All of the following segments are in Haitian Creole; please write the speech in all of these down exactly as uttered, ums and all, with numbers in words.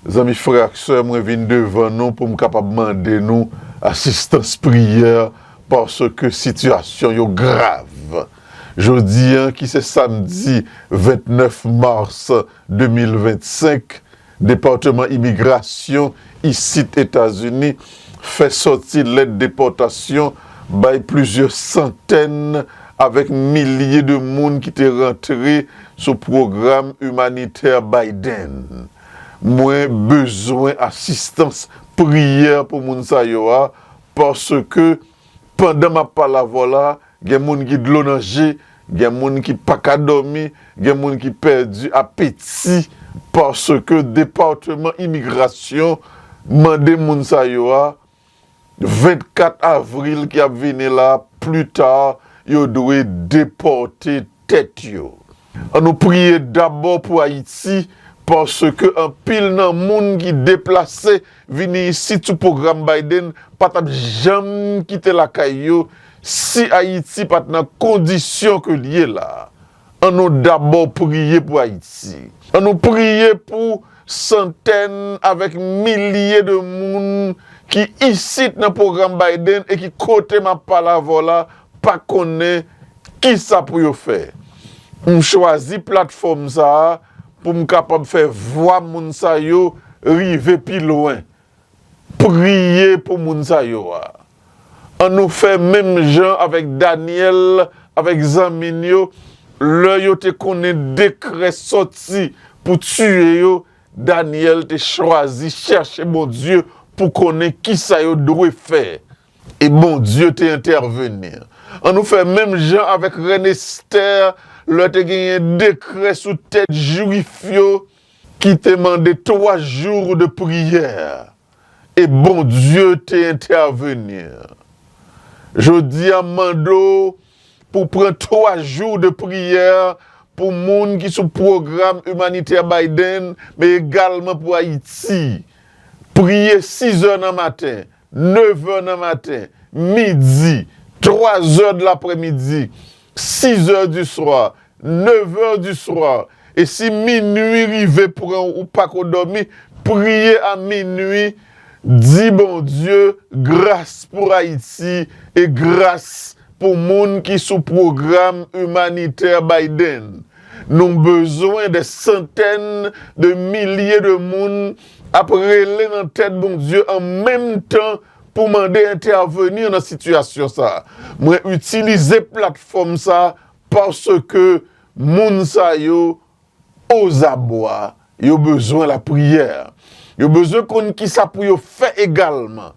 Zanmi, frè ak sè, mwen vin devan nou pou m kapab mande nou asistans priyè, paske sitiyasyon yo grav. Jodi a, ki se samdi vennèf mas de mil vennsenk, Depatman Imigrasyon isit Etazini fè sòti lèt depòtasyon bay plizyè santèn avèk milye de moun ki te rantre sou pwogram imanitè Biden. Mwen bezwen asistans priyè pou moun sa yo a, paske pandan m ap pale avè w la, gen moun ki dlo nan je, gen moun ki pa ka dòmi, gen moun ki pèdi apeti, paske Depatman Imigrasyon mande moun sa yo a, vennkat avril ki ap vini la, pli ta, yo dwe depòte tèt yo. An nou priye dabò pou Ayiti, paske anpil nan moun ki deplase vini isit sou pwogram Biden pa t ap janm kite lakay yo si Ayiti pa t nan kondisyon ke l ye la. An nou dabò priye pou Ayiti. An nou priye pou santèn avèk milye de moun ki isit nan pwogram Biden e ki kote m ap pale avè w la pa konnen kisa pou yo fè. M chwazi platfòm sa a pou m kapab fè vwa moun sa yo rive pi lwen. Priye pou moun sa yo a. An nou fè menm jan avèk Danyèl, avèk zanmi n yo, lè yo te konnen dekrè sòti pou tiye yo, Danyèl te chwazi chèche Bondye pou konnen kisa yo dwe fè. E Bondye te entèveni. An nou fè menm jan avèk rèn Estè, lè te genyen dekrè sou tèt Jwif yo ki te mande twa jou de priyè. E Bondye te entèveni. Jodi a, m mande w pou pran twa jou de priyè pou moun ki sou pwogram imanitè Biden, men egalman pou Ayiti. Priye sizè nan maten, nevè nan maten, midi, twazè de laprèmidi, sizè di swa, nevè di swa, e si minwi rive pran w ou pako dòmi, priye a minwi, di Bondye gras pou Ayiti e gras pou moun ki sou pwogram imanitè Biden. Nou bezwen de santèn de milye de moun ap rele nan tèt Bondye an menm tan pou mande entèveni nan sitiyasyon sa a. Mwen itilize platfòm sa a paske moun sa yo ozabwa, yo bezwen lapriyè. Yo bezwen konn kisa pou yo fè egalman.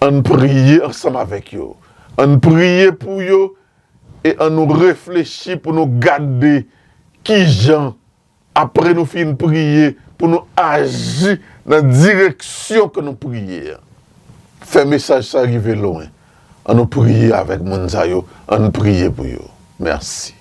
Ann priye ansanm avèk yo. Ann priye pou yo e ann nou reflechi pou nou gade kijan, apre nou fin priye, pou nou aji nan direksyon ke nou priye a. Fè mesaj sa rive lwen. Ann nou priye avèk moun sa yo. Ann priye pou yo. Mèsi.